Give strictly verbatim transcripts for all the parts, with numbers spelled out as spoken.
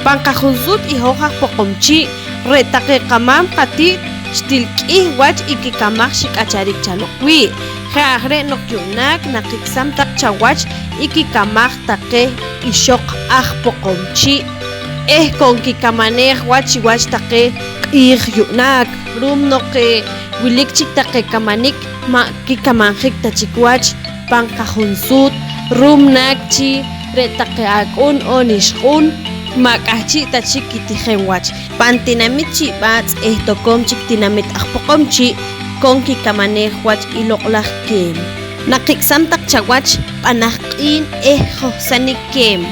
Pan qajunsuut i hoj aj Poqomchi', re' taqe qamaam qati't xtil k'ih wach i kikamaj xik'acharik chaloq wii'. Je' aj re' noq yu'naak naqik'sam taq chawach i kikamaj taqe ixoq aj Poqomchi' eh ko nkikamaneej wach chiwach taqe q'iij yu'naak. Ru'um noq, eh, wilik chik taqe kamanik ma' kikamanjik ta chik wach pan qajunsuut, ru'um naak chi re' taqe ak'uun oon ixq'uun ma' k'ahchi' ta chik kitijem wach. Pan tinamit Chi' B'aatz' eh tokoom chik tinamit aj Poqomchi' ko nkikamaneej wach i loq'laj keem. Naqik'sam taq chawach b'anaj q'iin eh johsanik keem.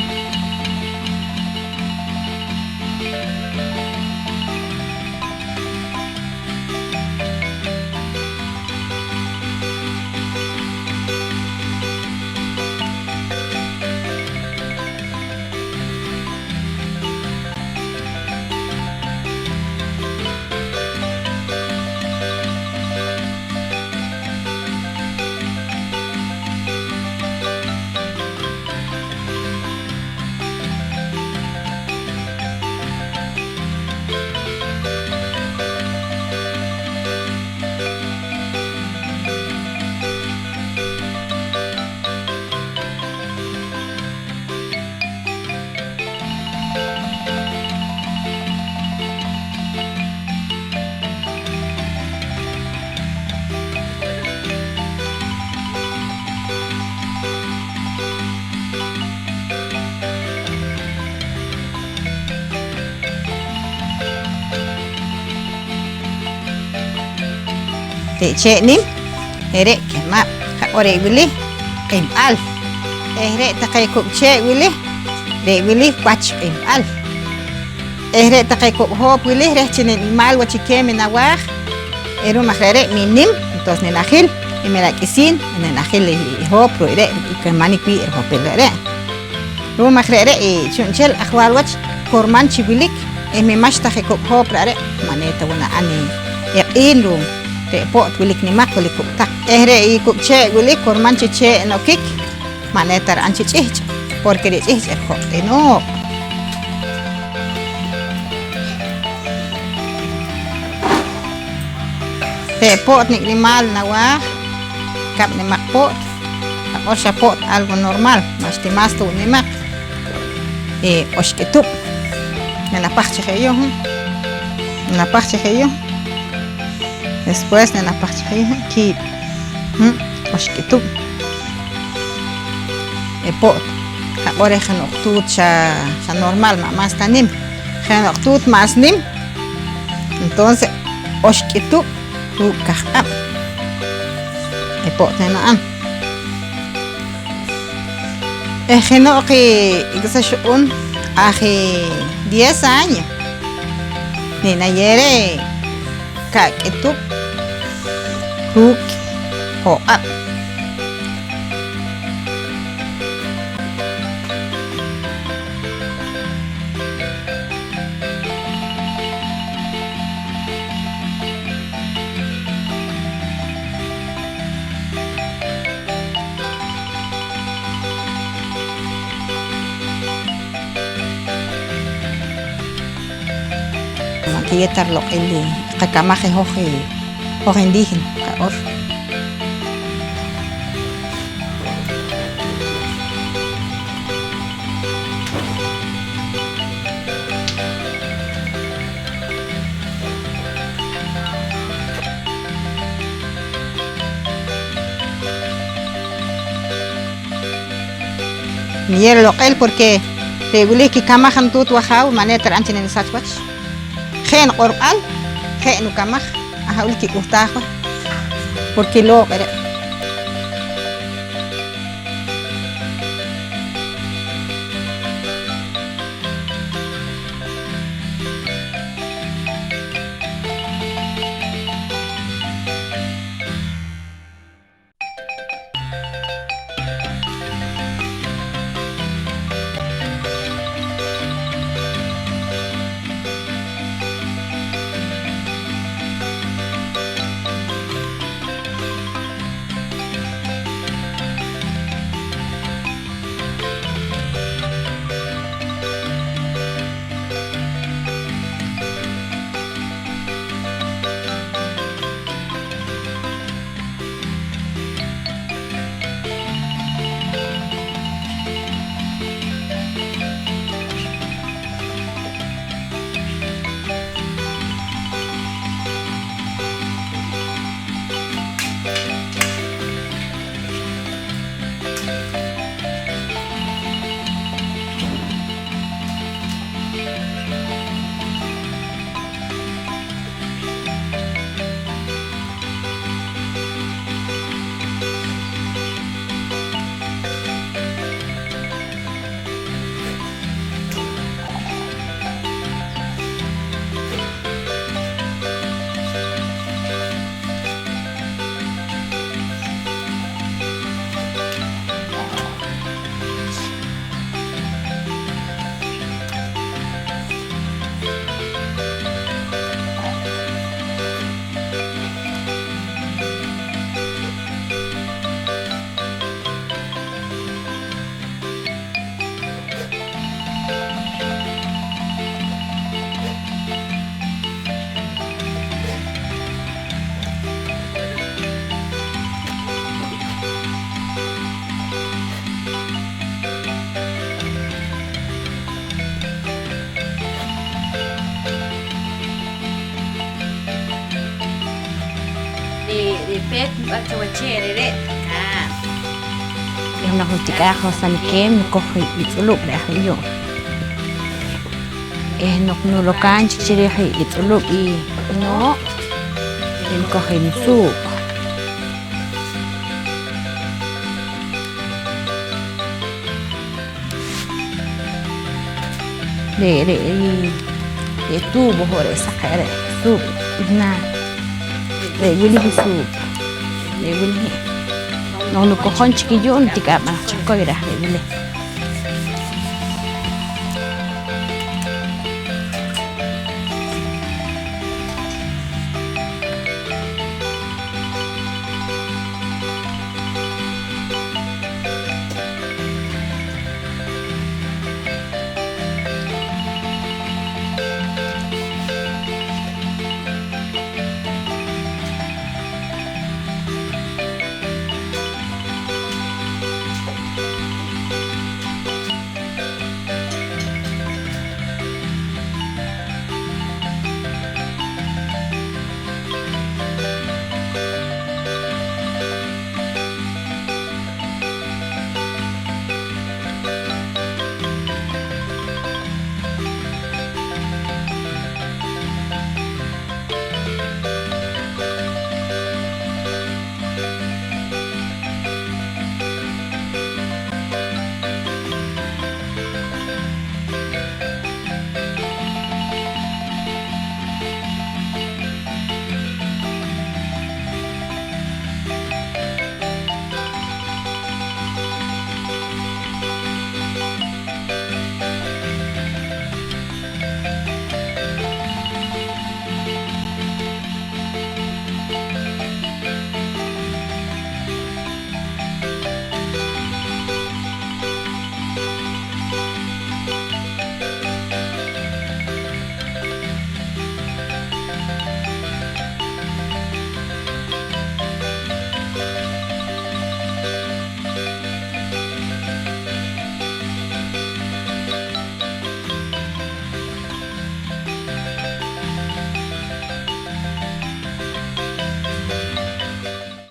Re' chee' nim, re're' kemaab', qaq'or re' wili q'imb'al, eh re' taqe kok' chee' wili, re' wili wach q'imb'al, eh re' taqe kok' hoop wili reh chi ninimaal wach i keem i nawaaj, eh ru'um aj re're' mi nim, entonces ninajil, i mi rak'isiin ninajil i hoop ru' re're' i kamanik wii' i rihopil re're'. Ru'um aj re're' i chu'nchel ajwal wach korman chi wilik eh mi ma'xta je kok' hoop re're', ma' ne ta wo' na'an i q'iin ru'um re' po't wilik nimaq, wilik kok' taq. Eh re' i kok' chee' wili korman chi chee' nokik, ma' ne ta ri'an chi ch'ihch', porque re' ch'ihch' rijoq'inooq. Re' po't nik' nimaal nawaaj, kab' nimaq po't, naq'or xa po't algo normal, ma'xta mas ta wo' nimaq, eh, oxk'itub'. Nanapaj chi je' yu'j, nanapaj chi je' yu'j, después nanapaj chi je' yu'j kiib', oxk'itub'. Eh, po't, naq'or reh jeno'q tuut xa, xa normal, ma' mas ta nim, jeno'q tuut mas nim. Entonces oxk'itub' ruuk' kajq'ab' i po't nena'an. Eh jeno'q i, i k'isa xuq'un aj i diez año, ninayew reh kak'itub' ruuk' joq'ab'. Ma' nkiyew ta riloq'il i qakamaj i hoj, i hoj indígena, qaq'or. Niyew riloq'il porque re' wili kikamaj nituut wajaaw ma' ne ta ri'an chi nanisach wach. Je' niq'orb'al, je' nukamaj, aha' wili kik'uhtaaj wach, porque looq' re'. B'ar cho wachee' re're' tikaab'. Eh, noq nutik'aa' johsonikeem, nukoj i tz'ulub' re' aj re' yu'. Eh, noq nulokaan chik chi riij i tz'ulub' i, i nooq', eh, nukoj i nusuub'. Re', re', re' tubo ho', re' saq, re' suub' i naah. Re' wili i suub'. Re' wili. Noq nukojon chik i yu', nutik'aa' b'anaq chik koy reh re' wili.